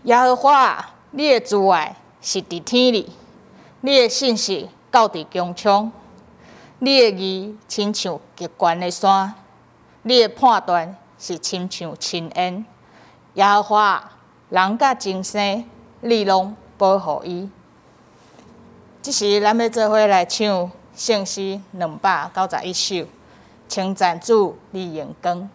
耶和華，你的慈愛是佇天裡，你的信實到佇穹蒼。你的義親像極懸的山，你的判斷是親像深淵。耶和華，人佮眾生，你攏保護伊。這時，咱欲做伙來唱聖詩291首，稱讚主，你榮光。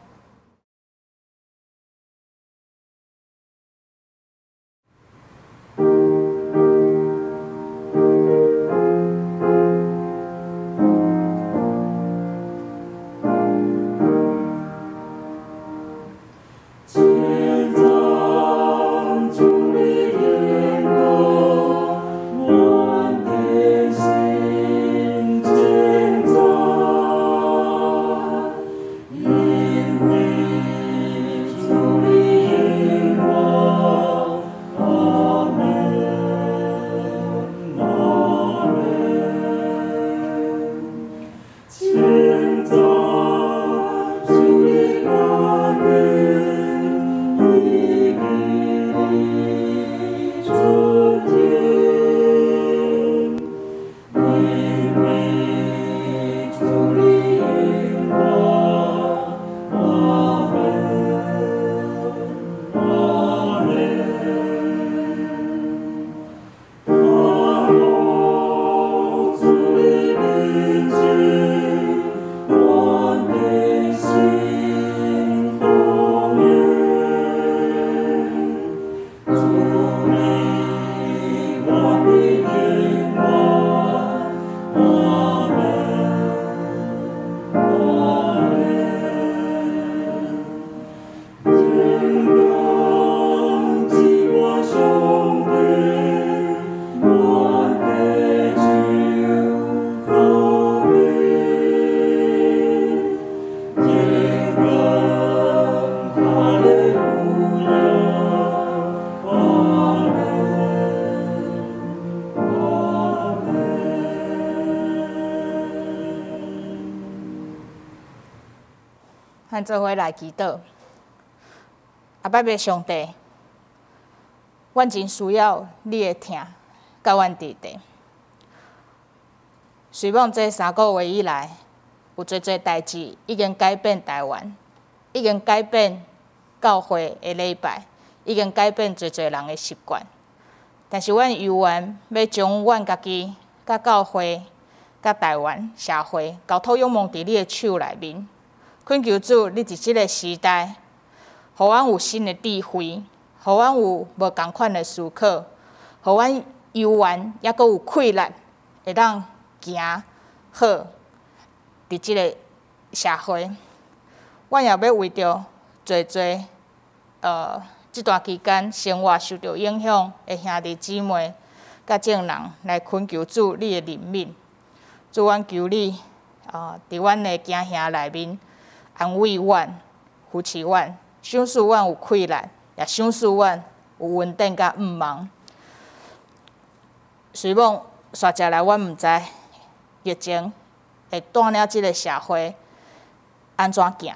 咱做伙來祈禱。阿爸的上帝，阮真需要你的疼，佮阮佇地。雖罔這3個月以來，有濟濟代誌已經改變台灣，已經改變教會的禮拜，已經改變濟濟人的習慣。但是阮猶原欲將阮家己、佮教會、佮台灣社會，交託仰望佇你的手內面。懇求主，你佇這个時代，予阮有新的智慧，予阮有無仝款的思考，予阮猶原猶閣有氣力，會當行好佇這个社會。阮也欲為著濟濟這段期間生活受著影響的兄弟姊妹，佮眾人來懇求主你的憐憫。主，阮求你，佇阮的家兄內面安慰阮、扶持阮，賞賜阮有氣力，也賞賜阮有恩典佮向望。雖罔煞食來，阮毋知疫情會帶領這个社會按怎行，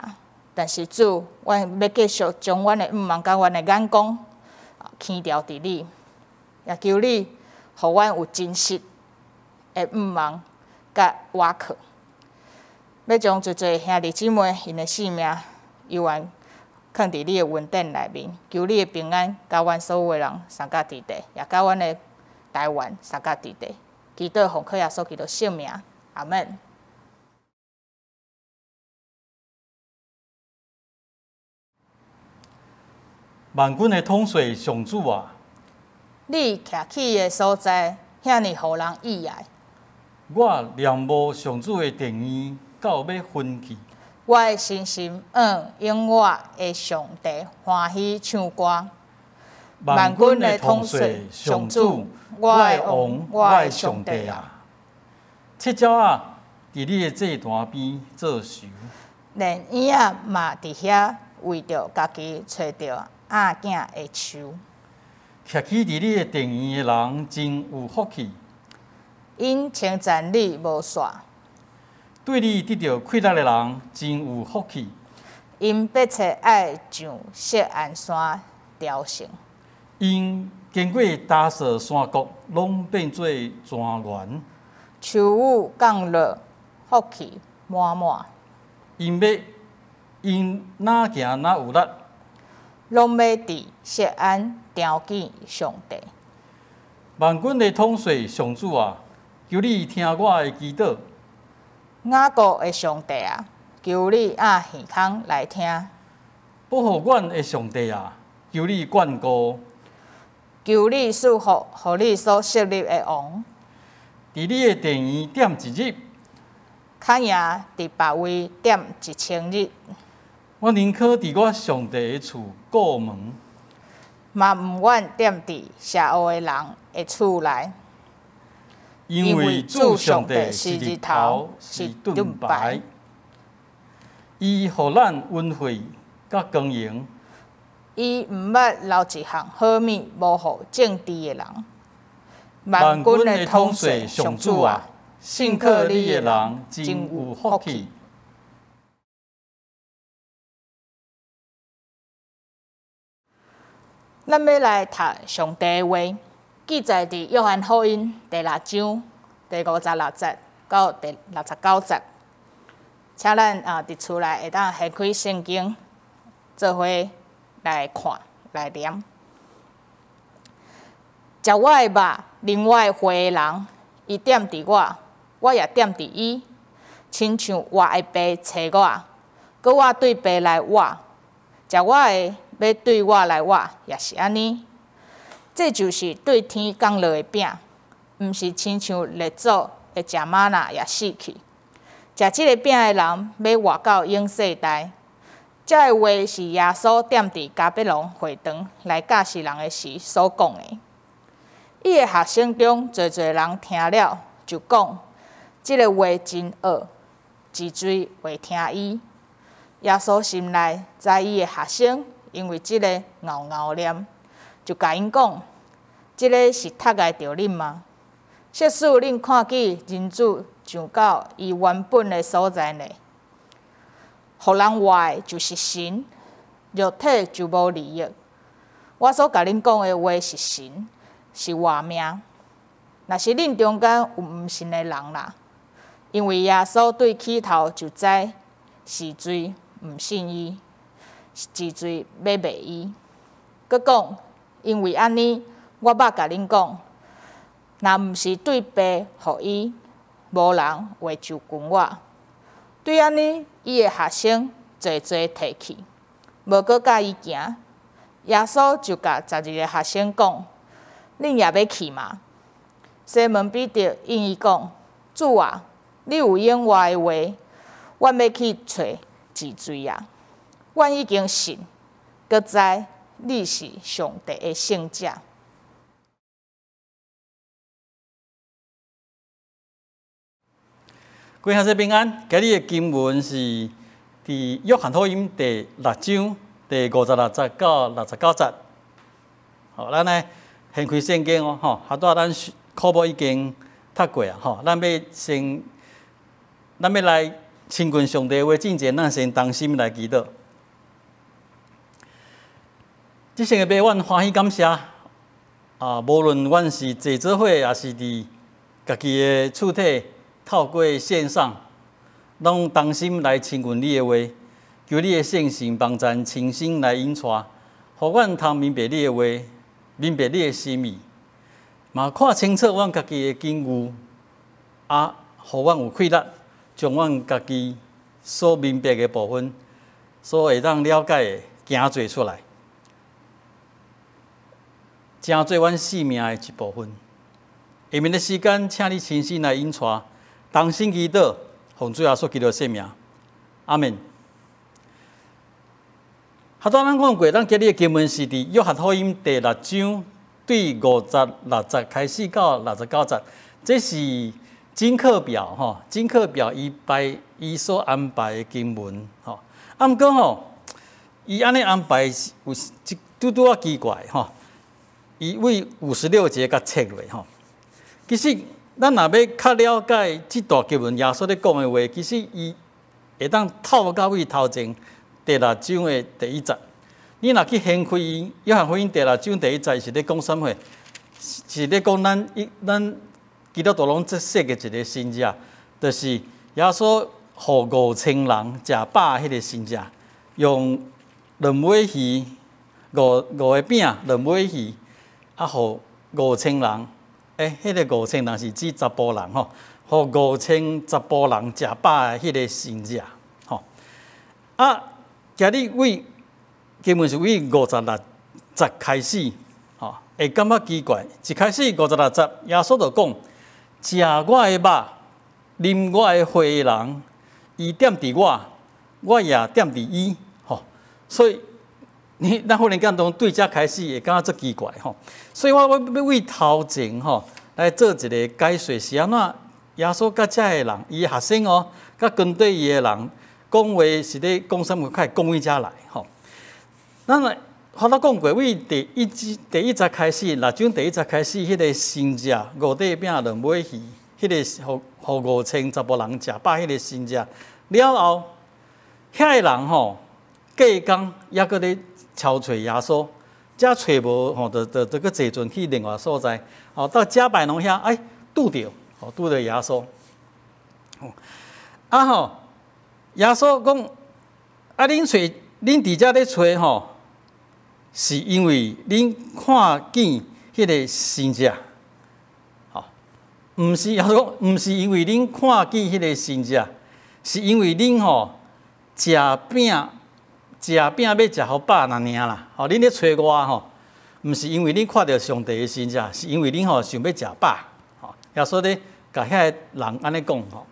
但是主，阮欲繼續將阮的向望佮阮的眼光牽牢佇你，也求你予阮有真實的向望佮倚靠。欲將濟濟兄弟姊妹𪜶的性命，猶原囥佇你的恩典內面，求你的平安，佮阮所有的人相佮佇地，也佮阮的台灣相佮佇地。祈禱奉靠耶穌基督聖名，阿們。萬軍的統帥上主啊！你徛起的所在，遐爾予人意愛。我念慕上主的殿院，到欲昏去。我的身心向永活的上帝歡喜唱歌。萬軍的統帥上主，我的王，我的上帝啊！七鳥仔佇你的祭壇邊做巢，連燕仔嘛佇遐為著家己揣著仔囝的樹。徛起佇你的殿院的人真有福氣。𪜶稱讚你無煞，對你得著氣力的人真有福氣。𪜶迫切愛上錫安山朝聖。𪜶經過大雪山谷，攏變做莊園。秋雨降落，福氣滿滿。𪜶若行若有力，攏欲佇錫安朝見上帝。萬軍的統帥上主啊，求你聽我的祈禱。雅各的上帝啊，求你掩耳孔來聽。保護阮的上帝啊，求你眷顧。求你賜福，予你所設立的王。佇你的殿院踮一日，較贏佇別位踮1000日。我寧可佇我上帝的厝顧門，嘛毋願踮佇邪惡的人的厝內。因為主上帝是日頭，是盾牌，伊予咱恩惠佮光榮。伊毋捌留一項好物，無予正直的人。萬軍的統帥上主啊，信靠你的人真有福氣。咱欲來讀上帝的話，記載佇約翰福音第六章第56節到第69節。請咱佇厝內會當掀開聖經，做伙來看來念。食我的肉、啉我的血的人，伊踮佇我，我也踮佇伊。親像活的父差我，閣我對父來活，食我的欲對我來活，也是按呢。這就是對天降落的餅，毋是親像列祖的食瑪納也死去。食這个餅的人，欲活到永世代。這个話是耶穌踮佇迦百農會堂來教示人的時所講的。伊的學生中，濟濟人聽了，就講：這个話真惡，是誰會聽伊？耶穌心內知伊的學生因為這个敖敖念，就共𪜶講：這个是窒礙著恁嗎？設使恁看見人子上到伊原本的所在呢？予人活的就是神，肉體就無利益。我所共恁講的話是神，是活命。若是恁中間有毋信的人啦，因為耶穌對起頭就知是誰毋信伊，是誰欲賣伊。閣講，因為按呢，我捌共恁講，若毋是對父予伊，無人會就近我。對按呢，伊的學生濟濟退去，無閣佮伊行。耶穌就共12個學生講：恁也欲去嗎？西門彼得應伊講：主啊，你有永活的話，阮欲去揣是誰啊？阮已經信，閣知你是上帝的聖者。各位兄弟平安，今日的經文是佇約翰福音第六章第56節到69節。好，咱來掀開聖經哦，吼，拄仔咱課本已經讀過啊，吼，咱欲來親近上帝話進前，咱先同心來祈禱。至聖的父，阮歡喜感謝啊！無論阮是坐做伙，抑是佇家己的厝體，透過線上，攏同心來親近你的話，求你的聖神幫贊親身來引帶，予阮通明白你的話，明白你的心意，嘛看清楚阮家己的境遇，啊，予阮有氣力，將阮家己所明白的部分，所會當了解的，行做出來，成做阮生命的一部分。下面的時間，請你親身來引帶。同心祈禱，奉主耶穌基督聖名，阿們。拄仔咱講過，咱今日的經文是佇約翰福音第六章對56節開始到69節，這是真課表吼，真課表伊排伊所安排的經文吼。啊，毋過吼，伊按呢安排是有一拄拄仔奇怪吼，伊為56節共切落吼。其實咱若欲較了解這段經文耶穌咧講的話，其實伊會當透到位頭前第六章的第一節。你若去掀開約翰福音第六章第一節是咧講啥物？是咧講咱一咱基督徒攏足熟的一個神跡，就是耶穌予5000人食飽彼個神跡，用兩尾魚五五個餅兩尾魚，啊，予五千人，欸，彼個五千人是指查埔人吼，予5000查埔人食飽的彼個神跡，吼。啊，今日為經文是為56節開始，吼，會感覺奇怪。一開始五十六節，耶穌就講：食我的肉，啉我的血的人，伊踮佇我，我也踮佇伊，吼。所以你咱忽然間從對這開始會感覺足奇怪，吼。所以我欲為頭前吼來做一個解說，是按怎耶穌佮遮个人，伊學生哦，佮跟綴伊的人講話是咧講啥物，較會講為遮來，吼。咱來，我頭講過，為第一節第一節開始，六章第一節開始，彼個神跡五塊餅兩尾魚，彼個予予五千查埔人食飽，彼個神跡了後，遐個人吼，隔工猶閣咧敲揣耶穌，遮揣無吼，就就就閣坐船去另外所在，吼到迦百農遐，哎，拄著，吼拄著耶穌，啊吼，耶穌講，啊，恁揣，恁佇遮咧揣吼，是因為恁看見彼個神跡，吼，毋是耶穌講，毋是因為恁看見彼個神跡，是因為恁吼食餅食餅欲食予飽爾爾啦，吼，恁咧揣我吼，毋是因為恁看著上帝的神跡，是因為恁吼想欲食飽，吼，耶穌咧共遐个人按呢講吼，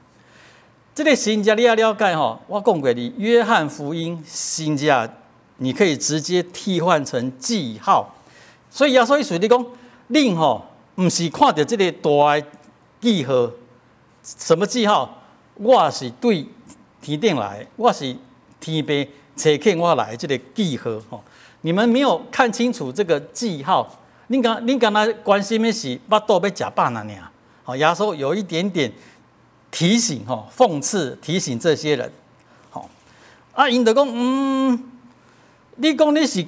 這個神跡你欲了解吼，我講過佇約翰福音神跡。你可以直接替換成記號，所以耶穌意思你講，恁吼毋是看著這个大的記號，什麼記號？我是對天頂來，我是天父差遣我來這个記號吼。你們沒有看清楚這個記號，恁敢恁敢若關心的是腹肚欲食飽爾爾。吼，耶穌有一點點提醒吼，諷刺提醒這些人，吼啊，𪜶就講嗯。你講你是，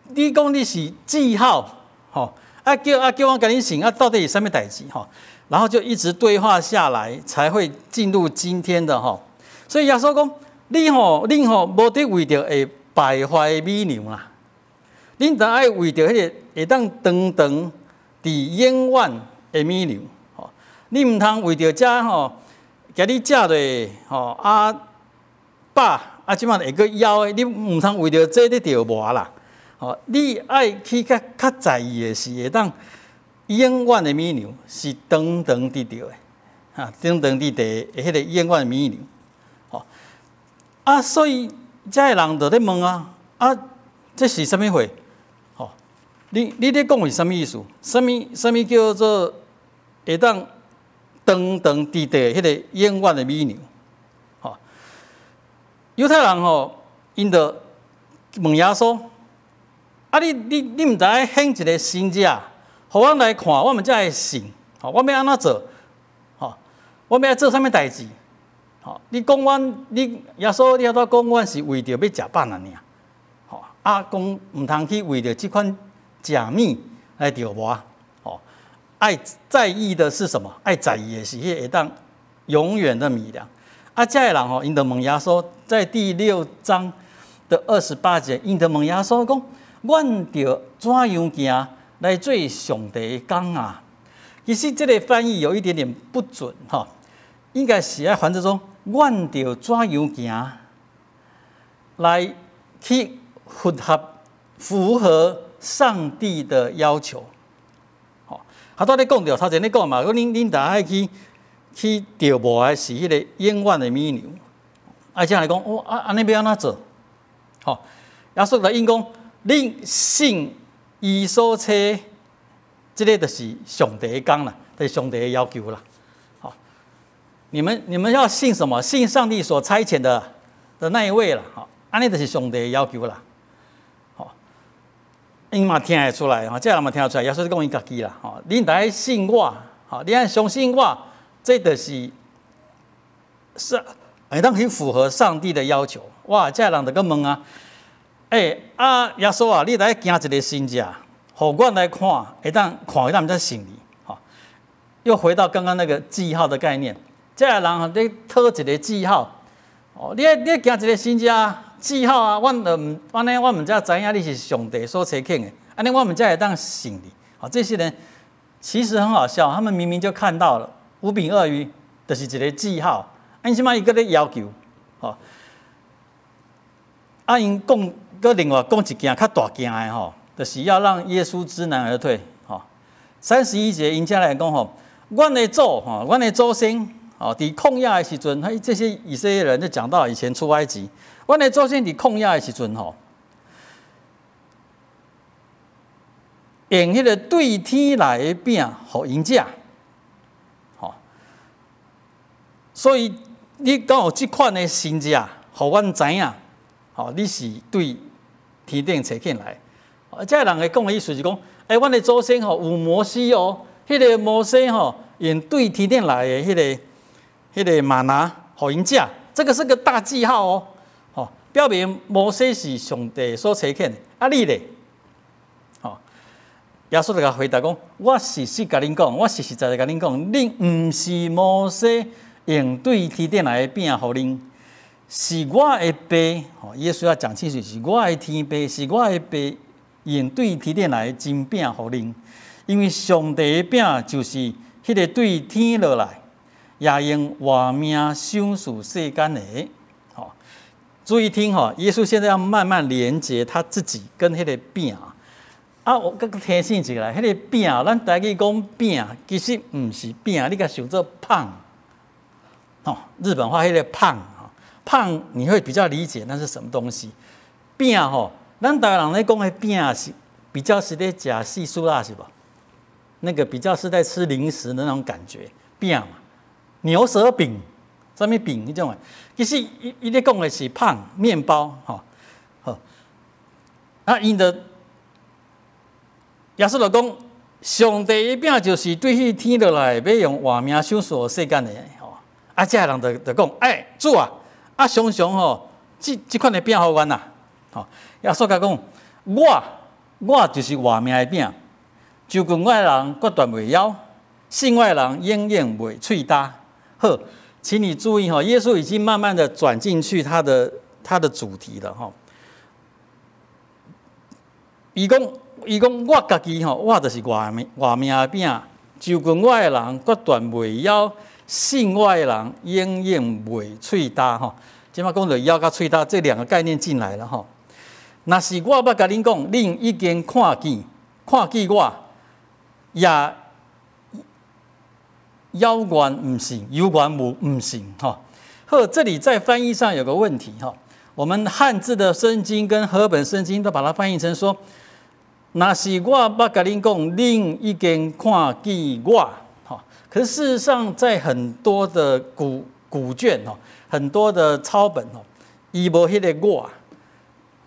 你講你是記號，吼啊叫啊叫我共你信啊，到底是啥物代誌吼？然後就一直對話下來，才會進入今天的吼。所以耶穌講，你吼，恁吼，無得為著會敗壞的米糧啦，恁著愛為著彼个會當長長佇永遠的米糧，吼。你毋通為著遮吼，共你食落吼啊飽。啊，這擺會閣枵的，你毋通為著這咧著魔啦！吼，你愛去較較在意的是會當永遠的米糧，是長長佇著的，哈，長長佇地的彼個永遠的米糧，吼。啊，所以遮个人就咧問啊，啊，這是啥物貨？吼，你你咧講是啥物意思？啥物啥物叫做會當長長佇地的彼个永遠的米糧？猶太人吼，𪜶就問耶穌：啊你，你你你毋知愛顯一個神跡，予阮來看，我們才會信。吼，我欲按怎做？吼，我欲愛做啥物代誌？吼，你講阮，你耶穌，你拄仔講阮是為著欲食飽爾爾。吼，啊，講毋通去為著這款食物來著魔。吼，愛在意的是什麼？愛在意的是彼個會當永遠的米糧。啊，遮个人吼，𪜶就問耶穌，在第六章的28節，𪜶就問耶穌講：阮著怎樣行來做上帝的工啊？其實這個翻譯有一點點不準哈，應該是愛翻做阮著怎樣行來去符合符合上帝的要求。吼，啊，拄仔咧講著，頭前咧講嘛，講恁恁著愛去。去著魔的是彼个永遠的米糧，啊，這樣來講，哦，啊，按呢欲按怎做？吼，耶穌來應講，恁信伊所差，這个就是上帝的工啦，就是上帝的要求啦。吼，你們你們要信什麼？信上帝所差遣的的那一位啦。吼，按呢就是上帝的要求啦。吼，𪜶嘛聽會出來，吼，這人嘛聽會出來，耶穌講伊家己啦。吼，恁著愛信我，吼，你愛相信我。這就是是會當去符合上帝的要求。哇！這人就閣問啊，欸，啊，耶穌啊，你來行一个神跡，予阮來看，會當看咱才信你。吼，又回到剛剛那個記號的概念，這个人吼咧討一个記號，哦，你愛行一个神跡記號啊，阮就毋按呢，阮毋才知影你是上帝所差遣的，按呢，阮們才會當信你。好，這些人其實很好笑，他們明明就看到了五餅二魚，就是一个記號，啊，𪜶這擺伊閣咧要求，吼，啊，𪜶講閣另外講一件較大件的吼，就是要讓耶穌知難而退，吼。31節，𪜶才來講吼，阮的祖吼，阮的祖先吼，佇曠野的時陣，彼這些以色列人就講到以前出埃及，阮的祖先佇曠野的時陣吼，用彼个對天來的餅予𪜶食，吼，所以你敢有這款的神跡，予阮知影，吼，你是對天頂差遣來。這个人會講的意思是講，欸，阮的祖先吼有摩西哦，彼个摩西吼用對天頂來的彼个嗎哪予𪜶食，這個是個大記號哦，吼，表明摩西是上帝所差遣的。啊，你咧？吼，耶穌就共回答講：我實實共恁講，我實實在在共恁講，恁毋是摩西用對天頂來的餅予恁，是我的爸。吼，耶穌要講清楚，是我的天爸，是我的爸用對天頂來的真餅予恁。因為上帝的餅就是彼个對天落來，也用活命賞賜世間的。吼，注意聽吼，耶穌現在要慢慢連接他自己跟彼个餅。啊，我閣提醒一下，彼个餅，咱台語講餅，其實毋是餅，你共想做パン。吼，日本話彼个パン，パン你會比較理解那是什麼東西。餅吼，咱台灣人咧講的餅是比較是咧食細酥啦，是無？那個比較是在吃零食的那種感覺，餅嘛，牛舌餅，啥物餅彼種的，其實伊伊咧講的是パン麵包，吼，好，啊，𪜶的耶穌就講，上帝的餅就是對彼天落來，欲用活命賞賜世間的，吼，啊，這个人就講，欸，主啊，啊，常常吼，這款的餅予阮啦，吼，耶穌共講，我就是活命的餅。就近我的人決斷袂枵，信我的人永遠袂喙焦。好，請你注意哈，耶穌已經慢慢的轉進去他的主題了哈。伊講我家己吼，我就是活命的餅。就近我的人決斷袂枵，信我的人永遠袂喙焦吼。這擺講到枵佮喙焦這兩個概念進來了吼。若是我捌共恁講，恁已經看見我，也猶原毋信，猶原無毋信吼。好，這裡在翻譯上有個問題哈。我們漢字的聖經跟和本聖經都把它翻譯成說：若是我捌共恁講，恁已經看見我。哈，可是事實上，在很多的古卷哦，很多的抄本哦，伊無彼个我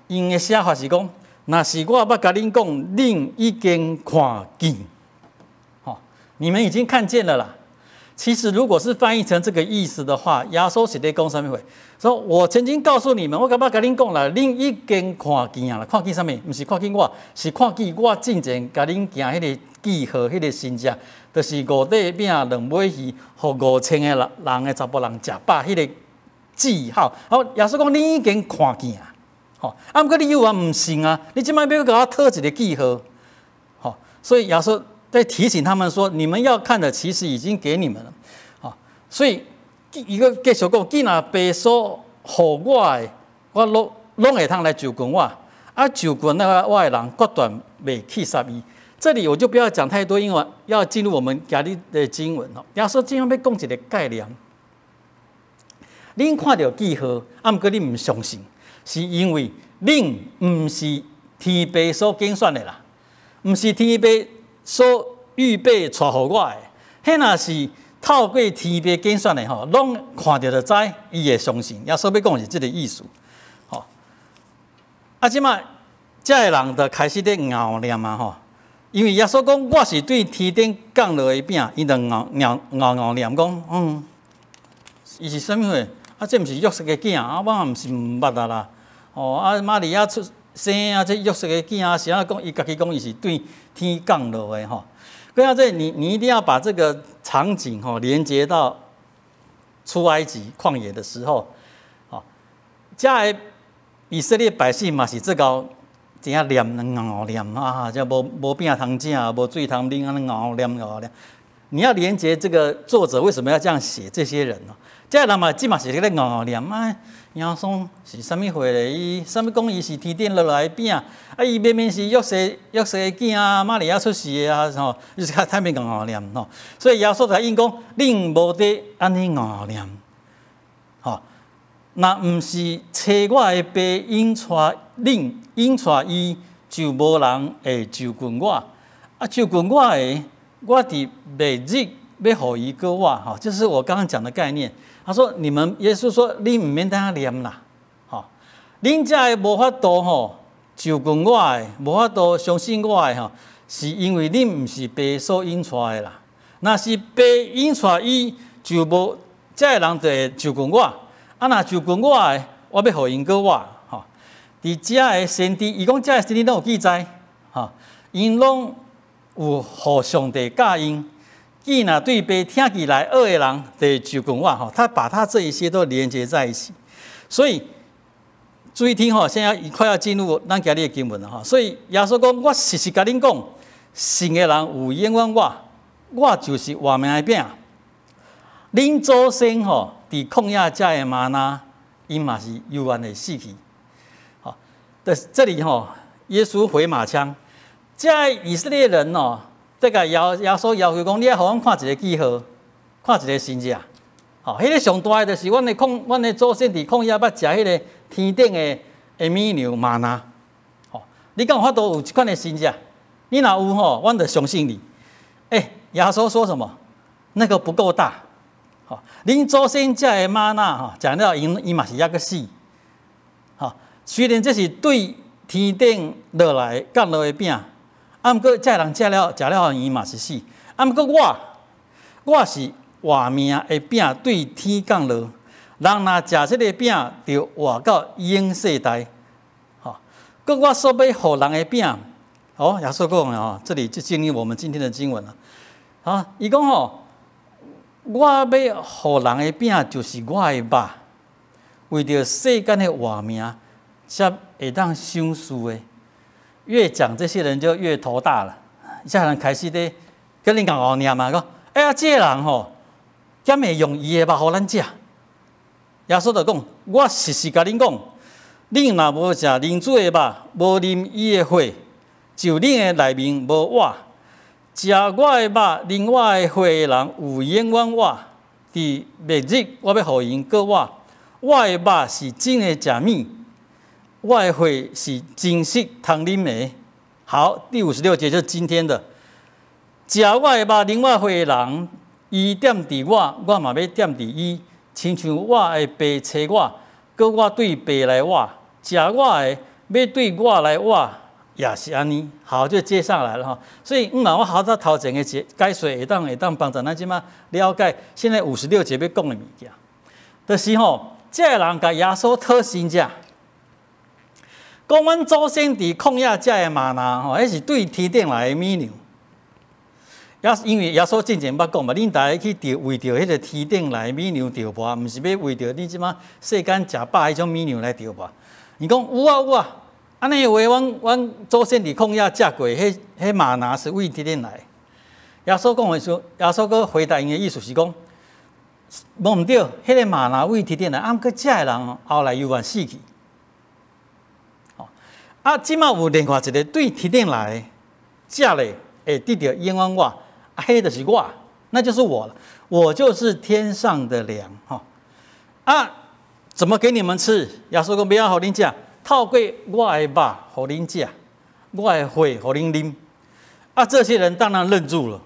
，𪜶的寫法是講：若是我捌共恁講，恁已經看見。你們已經看見了啦。其實，如果是翻譯成這個意思的話，耶穌是咧講啥物話？說我曾經告訴你們，我敢捌共恁講啦，恁已經看見啦，看見啥物？毋是看見我，是看見我進前共恁行彼个記號、彼个神跡，就是五塊餅兩尾魚，予5000个人的查埔人食飽，彼个記號。好，耶穌講恁已經看見啊，吼，啊，毋過你猶原毋信啊，你這擺欲共我討一个記號，吼，所以耶穌在提醒他們說：你們要看的，其實已經給你們了，啊，所以伊閣繼續講，既若爸所予我的，我攏會通來就近我，啊，就近那個我的人，決斷袂棄殺伊。這裡我就不要講太多，因為要進入我們今日的經文哦。耶穌這擺欲講一个概念，恁看著記號，啊，毋過恁毋相信，是因為恁毋是天父所揀選的啦，毋是天父所預備帶予我的，彼若是透過天父揀選的吼，攏看著就知，伊會相信。耶穌欲講是這个意思，吼。啊，這擺這个人就開始咧拗念啊，吼，因為耶穌講我是對天頂降落的餅，𪜶就拗拗拗拗念講，嗯，伊是啥物貨？啊，這毋是約瑟的囝啊，我毋是毋捌啊啦。哦，啊，瑪利亞出生啊，這約瑟的囝啊，是按怎講？伊家己講伊是對天降落的吼。閣啊，這你一定要把這個場景吼連接到出埃及曠野的時候，吼，遮的以色列百姓嘛是這個怎樣念𠢕念啊，這無餅通食，無水通啉，按呢𠢕念𠢕念。你要連接這個作者為什麼要這樣寫這些人呢？這人嘛，這嘛是咧𠢕念啊。耶穌是啥物貨咧？伊啥物講伊是天頂落來的餅？啊，伊明明是約瑟的囝啊，瑪利亞出世的啊，吼，就是較太面𠢕念吼。所以耶穌才應講，恁無得按呢𠢕念，吼，若毋是揣我的爸引帶恁，引帶伊，就無人會就近我。啊，就近我的，我佇末日欲予伊閣活，吼，就是我剛剛講的概念。他說：你們耶穌說，恁毋免等下念啦，吼，恁遮的無法度吼，就近我的，無法度相信我的吼，是因為恁毋是爸所引帶的啦。若是爸引帶伊，就無遮的人就會就近我。啊，若就近我的，我欲予𪜶閣活，吼。佇遮的先知，伊講遮的先知攏有記載，吼，𪜶攏有予上帝教𪜶。既若對爸聽起來學的人，就會就近我吼，他把他這一些都連接在一起，所以注意聽吼，現在快要進入咱今日的經文了哈。所以耶穌講，我實實共恁講，信的人有永遠活，我就是活命的餅。恁祖先吼，佇曠野食的嗎哪，𪜶嘛是猶原會死去。好，但是這裡吼，耶穌回馬槍，這以色列人哦。這個耶穌要求講，你愛予阮看一個記號，看一個神跡。吼，彼個上大的就是阮的祖先佇曠野捌食彼個天頂的米糧嗎哪。吼，你敢有法度有這款的神跡？你若有吼，阮就相信你。欸，耶穌說什麼？那個不夠大。吼，恁祖先食的嗎哪吼，食了𪜶嘛是猶閣死。吼，雖然這是對天頂落來降落的餅。啊，毋過這人食了伊嘛是死。啊，毋過我是活命的餅對天降落，人若食這個餅，就活到永世代。吼，閣我所欲予人的餅，哦，耶穌講的吼，這裡就進入我們今天的經文了。啊，伊講吼，我欲予人的餅就是我的肉，為著世間的活命，才會當賞賜的。越講這些人就越頭大了，這人開始咧跟恁𠢕念嘛，講，哎呀，這個人吼，敢會用伊的肉予咱食？耶穌就講，我實實共恁講，恁若無食人子的肉，無啉伊的血，就恁的內面無活。食我的肉、啉我的血的人有永遠活。佇末日，我欲予𪜶閣活。我的肉是真的食物。我的血是真實通啉的。好，第56節就是今天的。食我的肉、啉我血的人，伊踮佇我，我嘛欲踮佇伊。親像我的爸差我，閣我對爸來活。食我的，欲對我來活，也是按呢。好，就接上來了哈。所以，毋我好早頭前的解解說會當幫助咱這馬了解。現在五十六節欲講的物件，就是吼，這個人共耶穌討神跡。講阮祖先佇曠野食的嗎哪吼，彼是對天頂來的米糧。也因為耶穌進前捌講嘛，恁逐家去著為著彼個天頂來的米糧著搏，毋是欲為著你這馬世間食飽彼種米糧來著搏。伊講有啊有啊，按呢話，阮祖先佇曠野食過，彼嗎哪是為天頂來。耶穌講的時，耶穌閣回答𪜶的意思是講，無毋對，彼個嗎哪為天頂來，啊，毋過食的人後來猶原死去。啊，這馬有另外一個對天頂來食咧，會得著永遠活，啊，彼就是我，那就是我了，我就是天上的糧，吼。啊，怎麼給你們吃？耶穌講欲按怎予恁食，透過我的肉予恁食，我的血予恁啉。啊，這些人當然愣住了，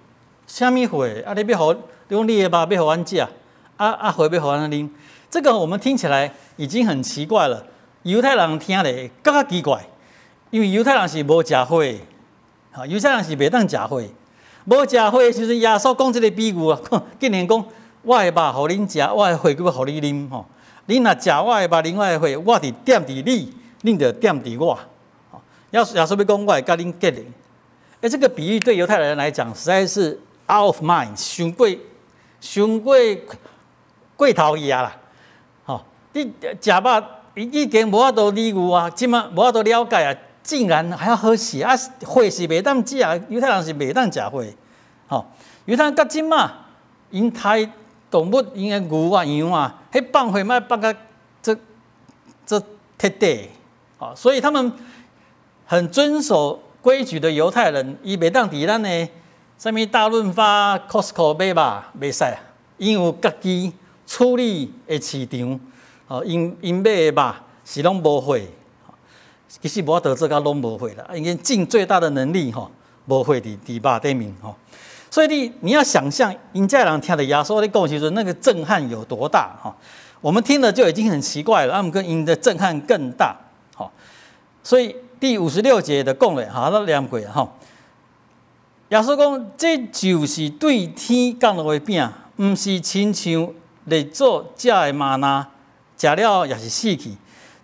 啥物血？啊，你欲予，你講你的肉欲予阮食，啊啊，血欲予阮啉？這個我們聽起來已經很奇怪了。猶太人聽咧閣較奇怪。因為猶太人是無食血，哈，猶太人是袂當食血，無食血的時陣，耶穌講這個比喻啊，竟然講我的肉予恁食，我的血閣予你啉吼。恁若食我的肉，啉我的血，我佇踮佇你，恁就踮佇我。耶穌欲講，我會佮恁結連。欸，這個比喻對猶太人來講，實在是 out of mind，傷過傷過過頭去啊啦！吼，你食肉已經無法度理喻啊，這馬無法度了解啊，竟然還要喝血啊！血是袂當食，猶太人是袂當食血。吼，猶太人到這馬，𪜶刣動物，𪜶的牛啊羊啊，彼放血嘛放甲這這徹底，吼，所以他們很遵守規矩的猶太人，伊袂當佇咱的啥物大潤發、Costco 買肉，袂使啊，𪜶有家己處理的市場，吼，𪜶買的肉是攏無血，其實無法度做甲攏無血啦，已經盡最大的能力吼，無血佇肉頂面吼。所以你要想象，𪜶遮人聽著耶穌咧講時陣，那個震撼有多大哈？我們聽了就已經很奇怪了，啊，毋過𪜶的震撼更大，吼。所以第五十六節的講咧，哈，都念過吼。耶穌講，這就是對天降落的餅，毋是親像列祖食的嗎哪，食了也是死去。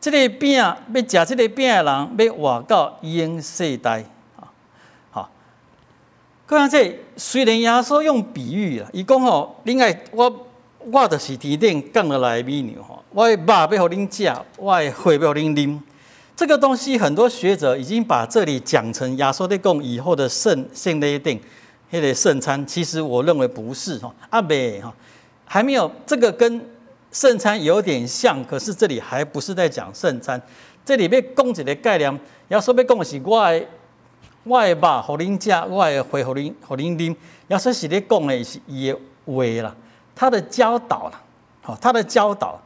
這個餅欲食這個餅的人，欲活到永世代。好，閣下這雖然耶穌用比喻啦，伊講吼，恁愛我，我就是天頂降落來的米糧吼，我的肉欲予恁食，我的血欲予恁啉。這個東西很多學者已經把這裡講成耶穌咧講以後的聖禮頂彼個聖餐，其實我認為不是吼，啊袂吼，還沒有這個跟聖餐有點像，可是這裡還不是在講聖餐，這裡欲講一個概念，耶穌欲講的是我的肉予恁食，我的血予恁啉，耶穌是咧講的是伊的話啦，他的教導啦，好，他的教導。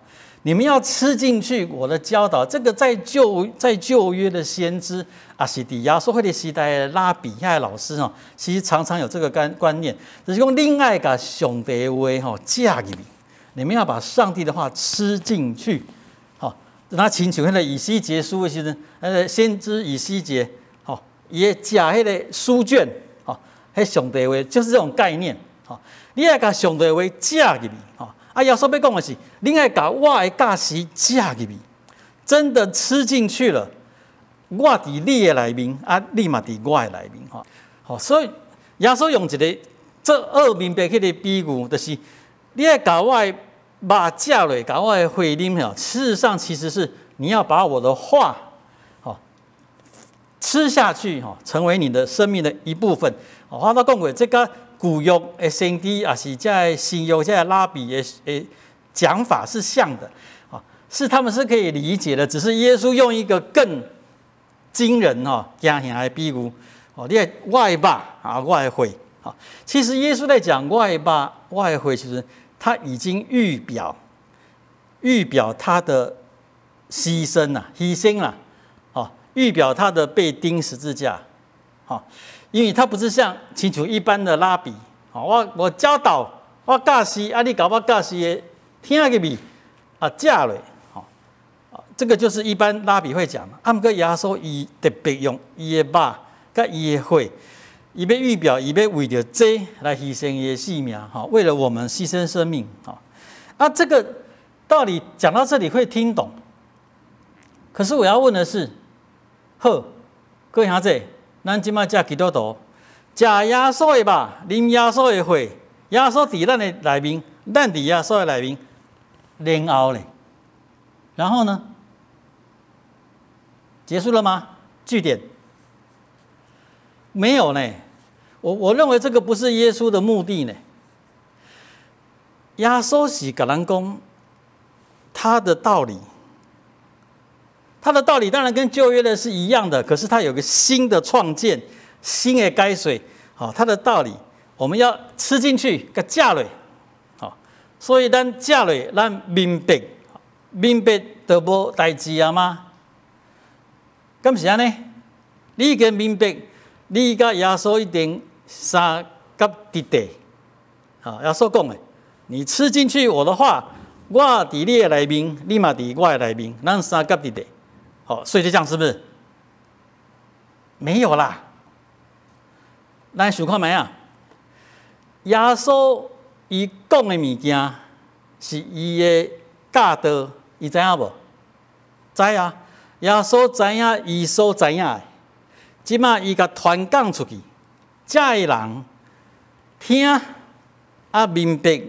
你們要吃進去我的教導，這個在舊約的先知啊，是佇耶穌彼個時代的拉比遐老師哦，其實常常有這個觀念，就是講恁愛共上帝的話吼食入去，你們要把上帝的話吃進去，吼，那親像彼個以西結書的時陣，彼個先知以西結，吼，伊會食彼個書卷，吼，彼上帝話就是這種概念，吼，你愛共上帝話食入去，吼。啊，耶穌欲講的是，恁愛共我的教示食入去，真的吃進去了，我佇你的內面，啊，你嘛佇我的內面，吼，好，所以耶穌用一個做惡明白彼個比喻，就是你愛共我的肉食落，共我的血啉吼，事實上其實是你要把我的話，吼，吃下去，吼，成為你的生命的一部分。我都講過，這個舊約的先知，也是這個新約這個拉比的講法是像的，啊，是他們是可以理解的，只是耶穌用一個更驚人哈、驚嚇的比喻，哦，你我的肉啊，我的血，啊，其實耶穌在講我的肉、我的血，其實他已經預表他的犧牲啦、犧牲啦，哦，預表他的被釘十字架，好。因為他不是像親像一般的拉比，我教導我教示，啊，你共我教示的聽入去，啊，食落，吼，這個就是一般拉比會講的。啊，毋過耶穌伊特別用伊的肉佮伊的血，伊欲預表，伊欲為著這來犧牲伊的性命，吼，為了我們犧牲生命，吼。啊，這個道理講到這裡會聽懂，可是我要問的是，好，各位兄弟。咱這馬遮基督徒，食耶穌的肉，啉耶穌的血，耶穌佇咱的內面，咱佇耶穌的內面，然後咧，然後呢？結束了嗎？句點？沒有呢。我認為這個不是耶穌的目的呢。耶穌是共咱講他的道理。他的道理當然跟舊約的是一樣的，可是他有個新的創建，新的解說。好，他的道理我們要吃進去，共食落，好，所以咱食落，咱明白，明白就無代誌啊嗎？敢是按呢？你已經明白，你佮耶穌一定相佮佇地。好，耶穌講的，你吃進去我的話，我佇你的內面，你嘛佇我的內面，咱相佮佇地。好，所以就這樣，是不是？沒有啦。咱想看覓啊？耶穌伊講的物件是伊的教導，伊知影無？知啊。耶穌知影伊所知影的。這馬伊共傳講出去，遮的人聽啊明白，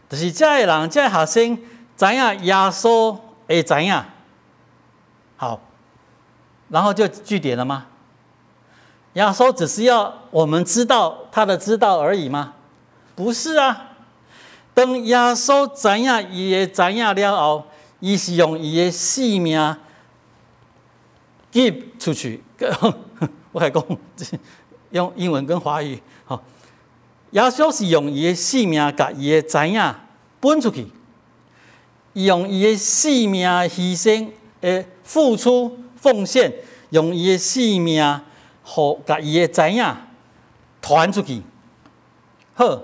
就是遮的人，遮的學生知影耶穌會知影。好，然後就句點了嗎？耶穌只是要我們知道他的知道而已嗎？不是啊。當耶穌知影伊的知影了後，伊是用伊的性命 give 出去。我來講用英文跟華語。好，耶穌是用伊的性命共伊的知影分出去，用伊的性命犧牲的付出奉獻，用伊的性命予共伊的知影傳出去。好，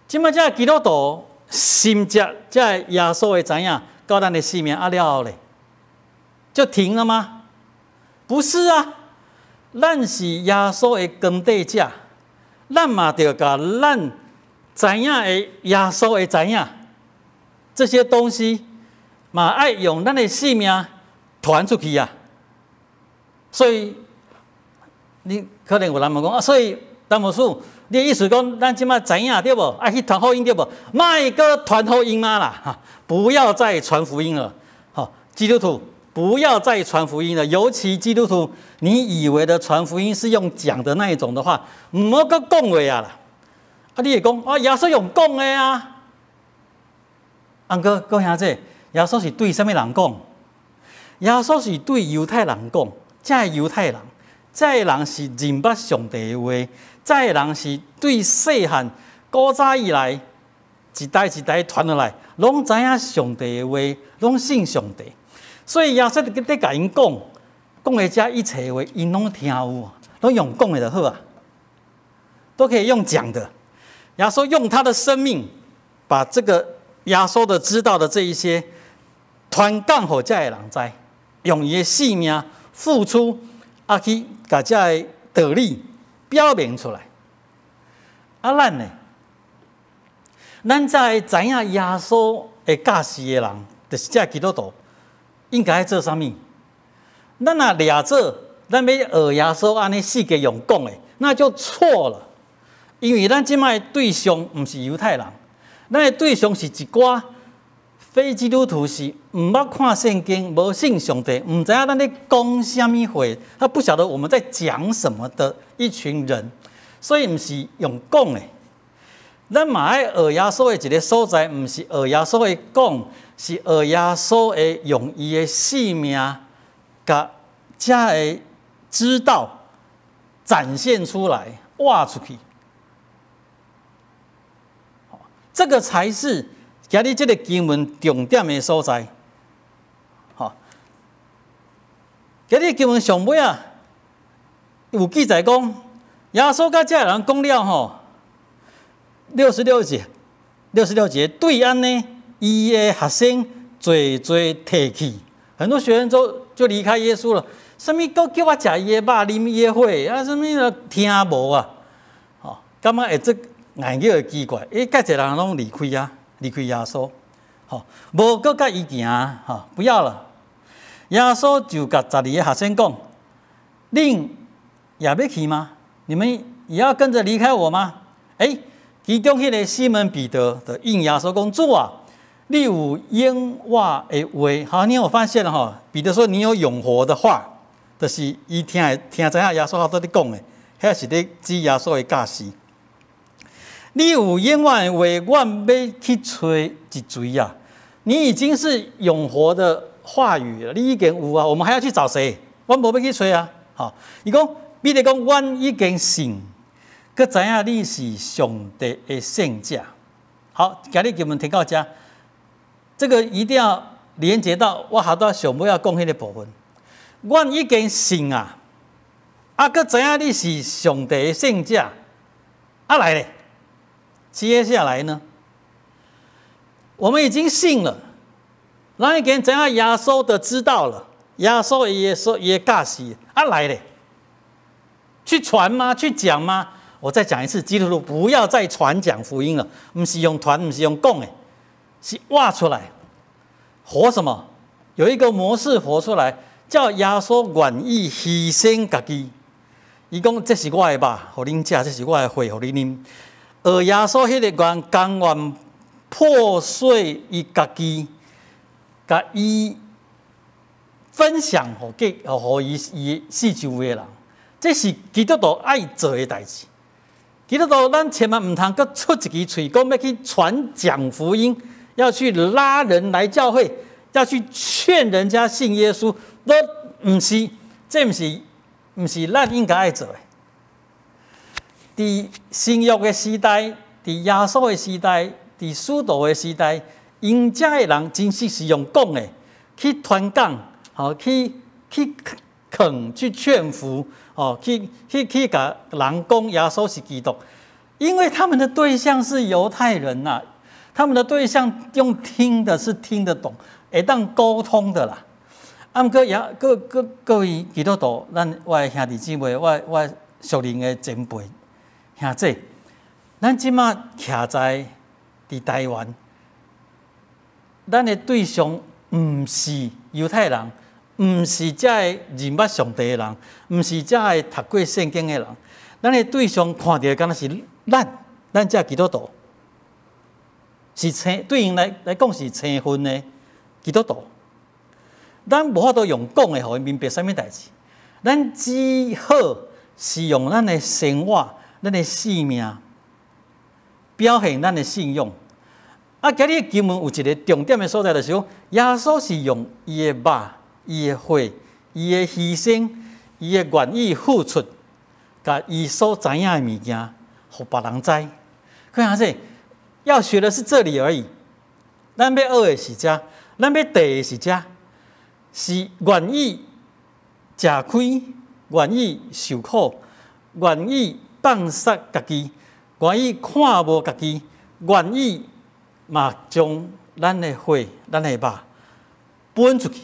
這馬這基督徒信接這耶穌的知影，到咱的性命啊了後咧，就停了嗎？不是啊，咱是耶穌的跟綴者，咱嘛著共咱知影的耶穌的知影，這些東西嘛愛用咱的性命傳出去啊。所以你可能有人問講啊，所以陳牧師，你的意思講，咱這馬知影對無？愛去傳福音對無？莫閣傳福音嘛啦！哈，不要再傳福音了。好，基督徒不要再傳福音了。尤其基督徒，你以為的傳福音是用講的那一種的話，毋好閣講話啊啦！啊，你會講啊，耶穌用講的啊。毋過閣兄弟，耶穌是對啥物人講？耶穌是對猶太人講，這个猶太人，這个人是認捌上帝的話。這个人是對細漢古早以來一代一代傳落來，攏知影上帝的話，攏信上帝。所以耶穌佇共𪜶講，講的這一切話，𪜶攏聽有，攏用講的就好啊，都可以用講的。耶穌用他的生命，把這個耶穌的知道的這一些傳講予遮的人知，用伊的性命付出，啊去共遮的道理表明出來。啊，咱呢？咱才會知影耶穌的教示的人，就是這基督徒，應該做啥物？咱若掠做，咱欲學耶穌按呢四界用講的，那就錯了。因為咱這擺的對象毋是猶太人，咱的對象是一寡非基督徒，是毋捌看聖經、無信上帝、毋知影咱咧講啥物話，他不曉得我們在講什麼的一群人，所以毋是用講的。咱嘛愛學耶穌的一个所在，毋是學耶穌的講，是學耶穌的用伊的性命，共遮的知道展現出來，活出去。這個才是今日這个經文重點的所在。吼，今日經文上尾啊，有記載講，耶穌佮遮的人講了吼。六十六節，六十六節對按呢，伊的學生濟濟退去，很多學生就離開耶穌了。啥物閣叫我食伊的肉，啉伊的血，啊，啥物都聽無啊？吼，感覺會這眼睛會奇怪，欸，遮濟人攏離開啊，離開耶穌，吼，無閣佮伊行，吼，不要了。耶穌就共十二個學生講：恁也欲去嗎？你們也要跟着離開我嗎？欸，其中彼个西門彼得就應耶穌講：主啊，你有永活的話。好，你有發現了吼？彼得說：你有永活的話，就是伊聽會聽知影耶穌佇咧講的，彼是咧指耶穌的教示。你有永活的話，阮欲去揣一誰啊？你已經是永活的話語了，你已經有啊，我們還要去找誰？阮無欲去揣啊！吼，伊講彼得講，阮已經信，閣知影你是上帝的聖者。好，今日經文提到遮，這個一定要連接到我下晝上尾要講彼个部分。阮已經信啊，啊，閣知影你是上帝的聖者，啊來咧，接下來呢？我們已經信了，咱已經知影耶穌的知道了，耶穌伊的說伊的教示，啊來咧，去傳嗎？去講嗎？我再講一次，基督徒不要再傳講福音了，毋是用傳，毋是用講的，是活出來，活什麼？有一個模式活出來，叫耶穌願意犧牲家己，伊講這是我的肉，予恁食；這是我的血，予恁啉。學耶穌彼个願甘願破碎伊家己，共伊分享予給予伊伊四周圍的人，這是基督徒愛做的代誌。基督徒咱千萬毋通閣出一支喙，講欲去傳講福音，要去拉人來教會，要去勸人家信耶穌，都毋是，這毋是咱應該愛做的。佇新約的時代，佇耶穌的時代，佇使徒的時代，𪜶遮的人真實是用講的去傳講，吼，去勸、去勸服，哦，去共人講耶穌是基督，因為他們的對象是猶太人吶，他們的對象用聽的是聽得懂，會當溝通的啦。啊，毋過也各各各位基督徒，咱我的兄弟姊妹，我屬靈的前輩兄姊，咱這馬徛在佇台灣，咱的對象毋是猶太人，毋是遮个認捌上帝的人，毋是遮个讀過聖經的人。咱的對象看著敢若是咱，咱遮基督徒，是青對𪜶來講是青份的基督徒。咱無法度用講的，予𪜶明白啥物代誌。咱只好是用咱的生活、咱的生命，表現咱的信仰。啊，今日經文有一个重點的所在，就是講耶穌是用伊的肉、伊的血、伊的犧牲、伊的願意付出，共伊所知影的物件，予別人知。看下這，要學的是這裡而已。咱欲學的是這，咱欲綴的是這，是願意食虧，願意受苦，願意放殺家己，願意看無家己，願意嘛將咱的血、咱的肉分出去。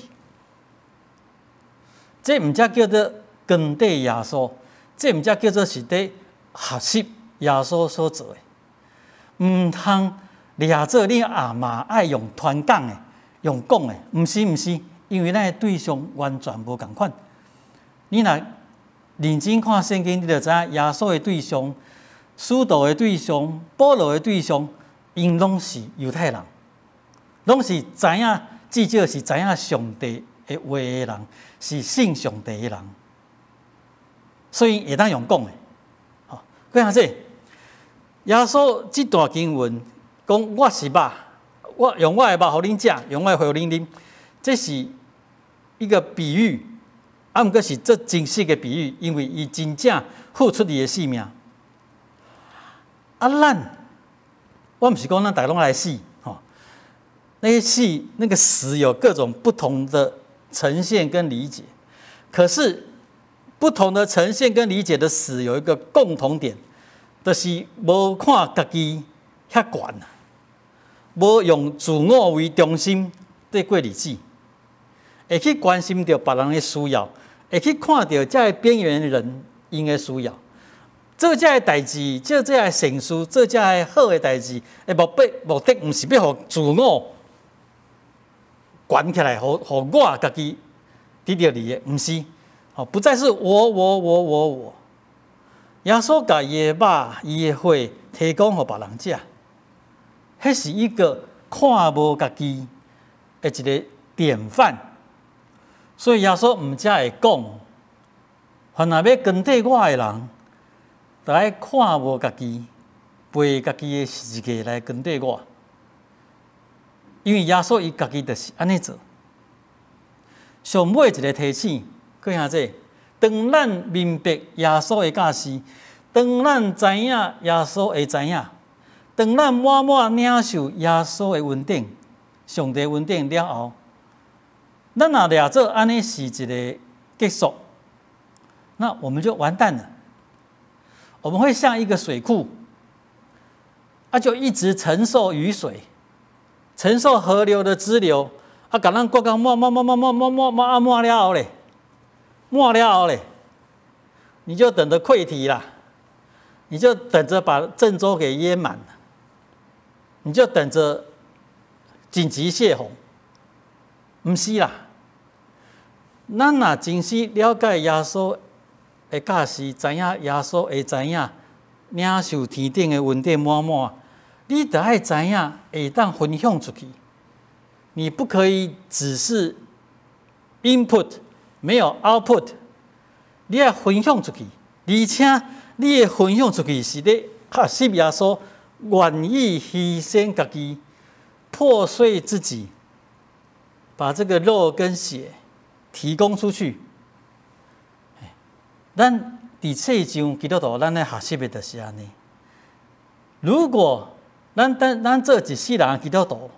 這毋才叫做跟綴耶穌，這毋才叫做是佇學習耶穌所做的。毋通掠做你阿媽愛用傳講的、用講的，毋是毋是，因為咱的對象完全無仝款。你若認真看聖經，你就知影耶穌的對象、使徒的對象、保羅的對象，𪜶攏是猶太人，攏是知影，至少是知影上帝的話的人，是信上帝的人，所以會當用講的。吼，閣下這耶穌這段經文講，我是肉，我用我的肉予恁食，用我的血予恁啉，這是一個比喻，啊，毋過是足真實的比喻，因為伊真正付出伊的性命。啊，咱，我毋是講咱逐家攏來死，吼，那些死，那個死有各種不同的呈現跟理解，可是不同的呈現跟理解的死有一個共同點，就是無看家己遐懸，無用自我為中心佇過日子，會去關心著別人的需要，會去看著遮个邊緣人𪜶的需要，做遮个代誌，做遮个善事，做遮个好的代誌，的目的毋是欲予自我懸起來，予我家己得著利益，毋是，吼，不再是我我我我我。耶穌共伊的肉、伊的血提供予別人食，彼是一個看無家己的一個典範。所以耶穌毋才會講，凡若欲跟綴我的人，著愛看無家己，背家己的十字架來跟綴我。因為耶穌伊家己就是按呢做。上尾一個提醒，閣兄姊，當咱明白耶穌的教示，當咱知影耶穌會知影，當咱滿滿領受耶穌的恩典、上帝恩典了後，咱若掠做按呢是一個結束，那我們就完蛋了。我們會像一個水庫，啊，就一直承受雨水，承受河流的支流，啊，共咱灌到滿滿滿滿滿滿滿滿啊滿了後咧，滿了後咧，你就等着潰堤啦，你就等着把鄭州給淹滿，你就等着緊急洩洪。毋是啦，咱若真實了解耶穌的教示，知影耶穌會知影領受天頂的恩典滿滿，你著愛知影會當分享出去。你不可以只是 input，沒有 output。你愛分享出去，而且你的分享出去是咧學習耶穌願意犧牲家己，破碎自己，把這個肉跟血提供出去。咱佇世上基督徒，咱咧學習的就是按呢。如果咱等咱做一世人基督徒，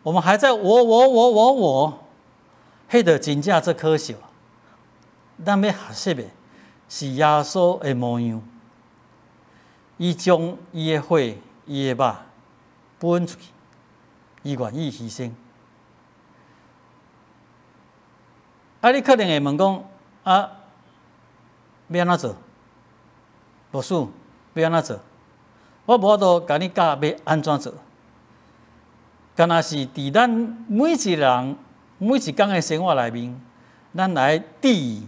我們還在我我我我我，彼就真正足可惜。咱欲學習的是耶穌的模樣，伊將伊的血、伊的肉分出去，伊願意犧牲。啊，你可能會問講啊，欲按怎做？牧師，欲按怎做？我無法度共你教欲按怎做。敢若是佇咱每一个人每一工的生活內面，咱來注意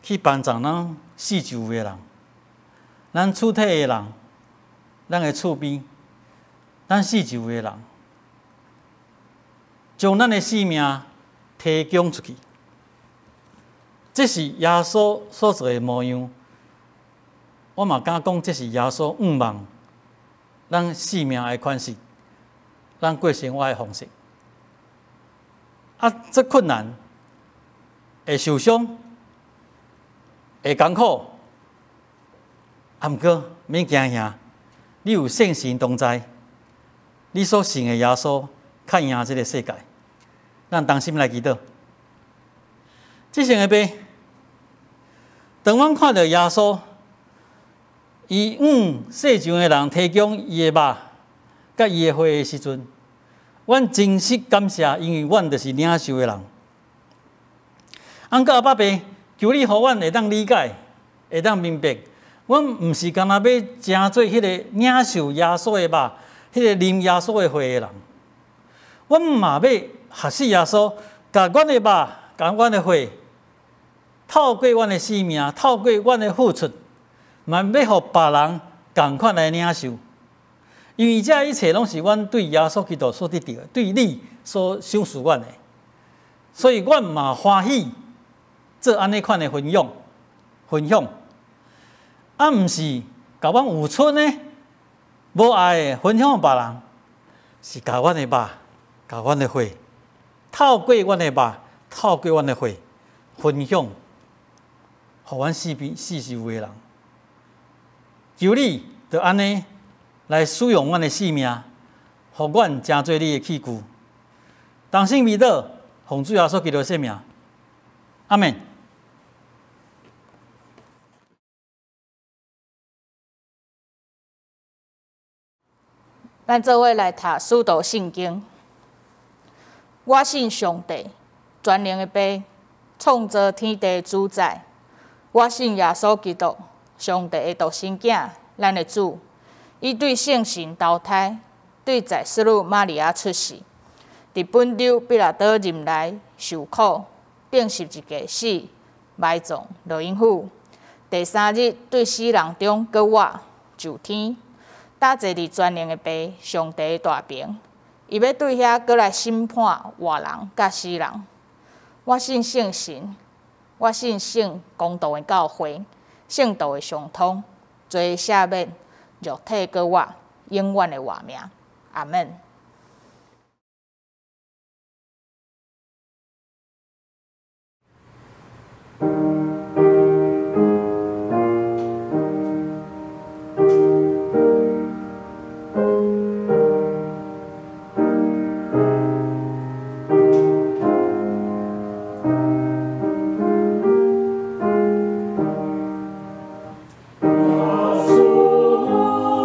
去幫助咱四周圍的人，咱厝體的人，咱的厝邊，咱四周圍的人，將咱的性命提供出去。這是耶穌所做的模樣。我嘛敢講，這是耶穌向望咱性命的款式，咱過生活的方式。啊，這困難，會受傷，會艱苦，啊，毋過免驚嚇，你有聖神同在，你所信的耶穌較贏這个世界。咱同心來祈禱。至聖的父，當阮看著耶穌，伊向世上的人提供伊的肉，佮伊的血的時陣，阮真實感謝，因為阮就是領受的人。按過阿爸父，求你予阮會當理解，會當明白，阮毋是干焦欲成做彼个領受耶穌的肉、彼个啉耶穌的血的人。阮嘛欲學習耶穌，共阮的肉、共阮的血，透過阮的生命，透過阮的付出，嘛欲予別人仝款來領受。因為這一切攏是阮對耶穌基督所得著的，對你所賞賜阮的，所以阮嘛歡喜做按呢款的分享，分享。啊，毋是共阮有賰的、無愛的分享予別人，是共阮的肉、共阮的血，透過阮的肉、透過阮的血分享，予阮四邊四周圍的人。求你就按呢來使用阮的性命，予阮成做你的器具。同心祈禱，奉主耶穌基督的聖名，阿們。咱做伙來讀使徒信經。我信上帝，全能的父，創造天地的主宰。我信耶穌基督，上帝的獨生囝，咱的主。伊對聖神投胎，對在洗女瑪利亞出世，佇本丟彼拉多任內受苦，釘十字架死，埋葬，落陰府。第三日對死人中閣活，上天，搭坐佇全能的父上帝的大爿。伊欲對遐閣來審判活人佮死人。我信聖神，我信聖公道的教會，聖徒的相通，罪的赦免，肉體閣活，永遠的活命。阿們。耶穌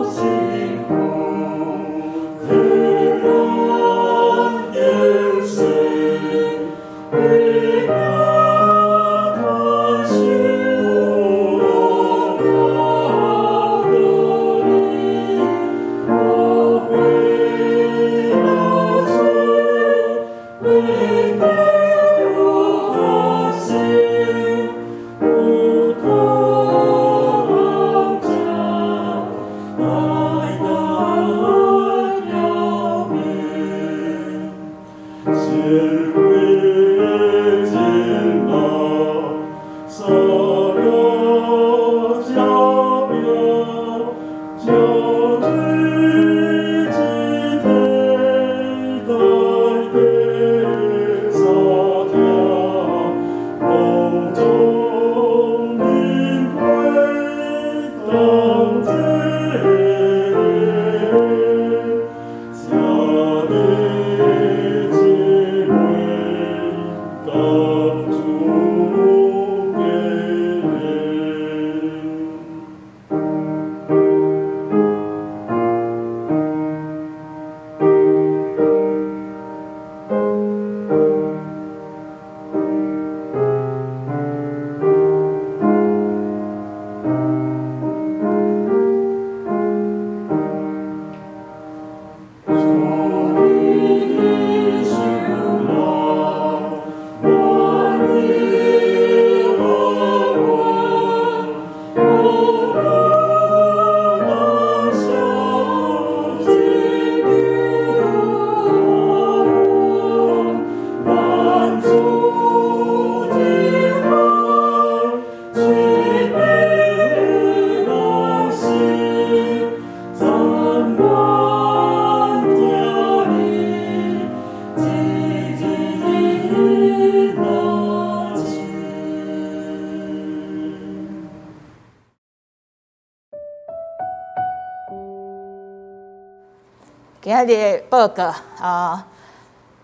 今仔日的報告啊，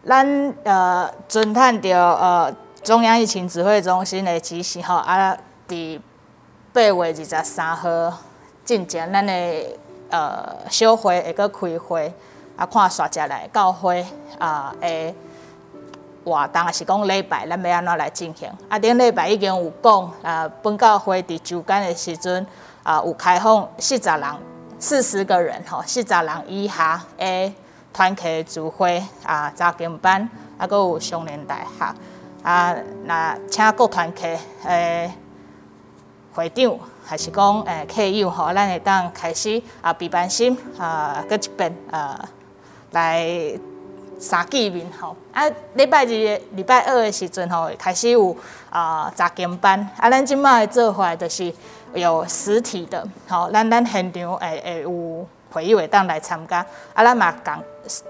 咱遵趁著中央疫情指揮中心的指示吼，啊，佇8月23號進前，咱的小會會閣開會，啊，看紲接來教會啊的活動，抑是講禮拜，咱欲按怎來進行？啊，頂禮拜已經有講啊，本教會佇週間的時陣啊，有開放40人。40個人吼，40人以下的團契聚會啊，查經班啊，閣有少年大學啊，若請各團契的會長，還是講客友吼，咱會當開始啊，備辦心啊，閣一遍啊，來相見面吼。啊，禮拜日、禮拜二的時陣吼，開始有啊查經班啊，咱這擺的做法就是有實體的，吼，咱現場會有會友會當來參加，啊，咱嘛共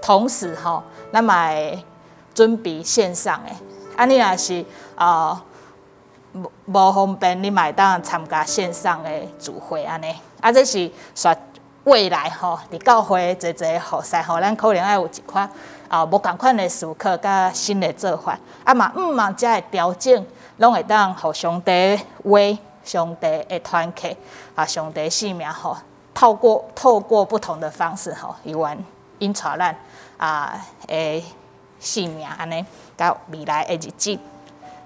同時吼，咱嘛會準備線上的，啊，你若是無方便，你嘛會當參加線上的聚會按呢，啊，這是說未來吼，佇教會濟濟服侍吼，咱可能愛有一款啊無仝款的思考佮新的做法，啊嘛毋望遮的調整，攏會當予上帝話。上帝的團契啊，上帝聖名吼，透過不同的方式吼，猶原引帶咱啊的性命按呢，到未來的日子。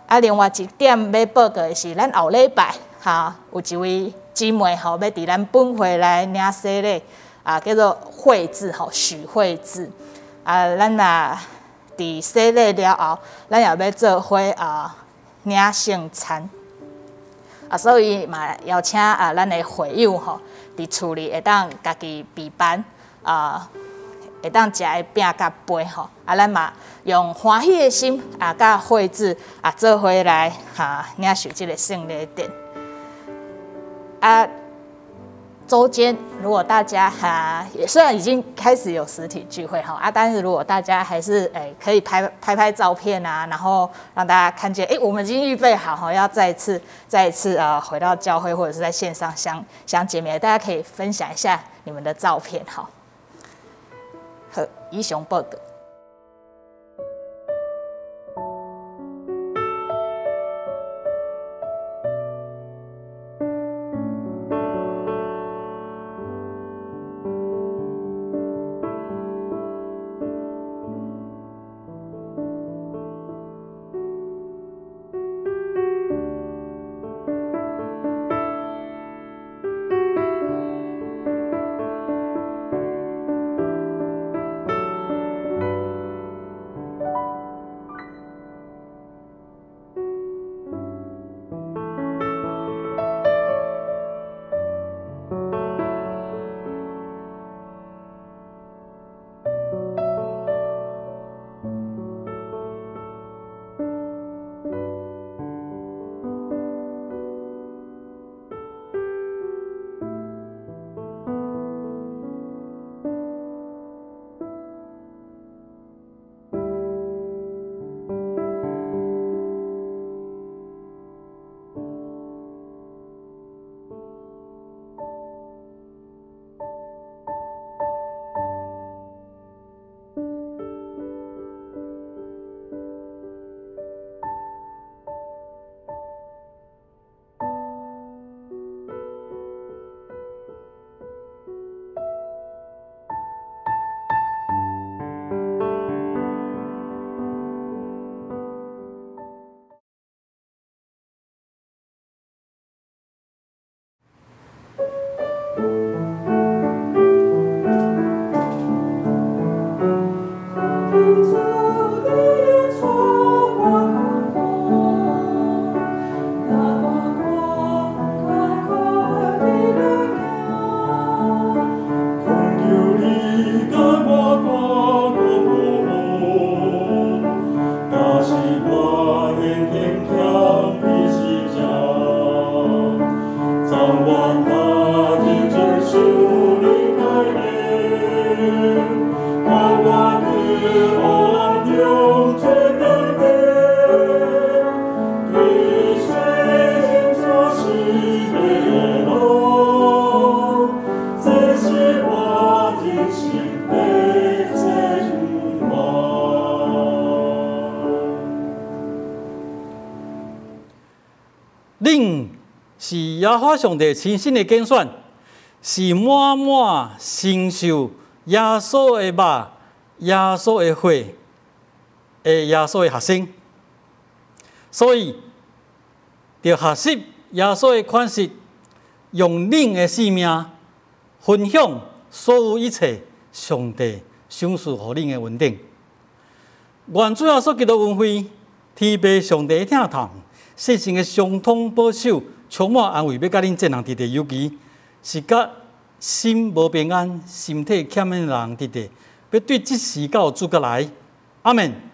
啊，另外一點欲報告的是，咱後禮拜哈有一位姊妹吼，欲佇咱本會來領洗禮啊，叫做慧智吼，許慧智啊，咱若佇洗禮了後，咱也欲做伙啊領聖餐。啊，所以嘛邀請啊，咱的會友吼，佇厝裡會當家己備辦啊，會當食的餅佮杯吼。啊，咱嘛用歡喜的心啊，佮慧智啊，做伙來哈領受這个聖禮典。啊，週間如果大家哈，雖然已經開始有實體聚會哈啊，但是如果大家還是可以拍拍拍照片啊，然後讓大家看見我們已經預備好哈，要再一次啊回到教會或者是在線上相見面，大家可以分享一下你們的照片哈。好，以上報告。 這是我人生的。耶和華上帝親身的揀選，是滿滿承受耶穌的肉、耶穌的血的耶穌的學生。所以，著學習耶穌的款式，用恁的性命分享所有一切上帝賞賜予恁的恩典。願主耶穌基督恩惠、天父上帝的疼痛、聖神的相通保守，充滿安慰，欲佮恁眾人佇佇，尤其是佮心無平安、身體欠的人佇佇，欲對這時到主閣來。阿門。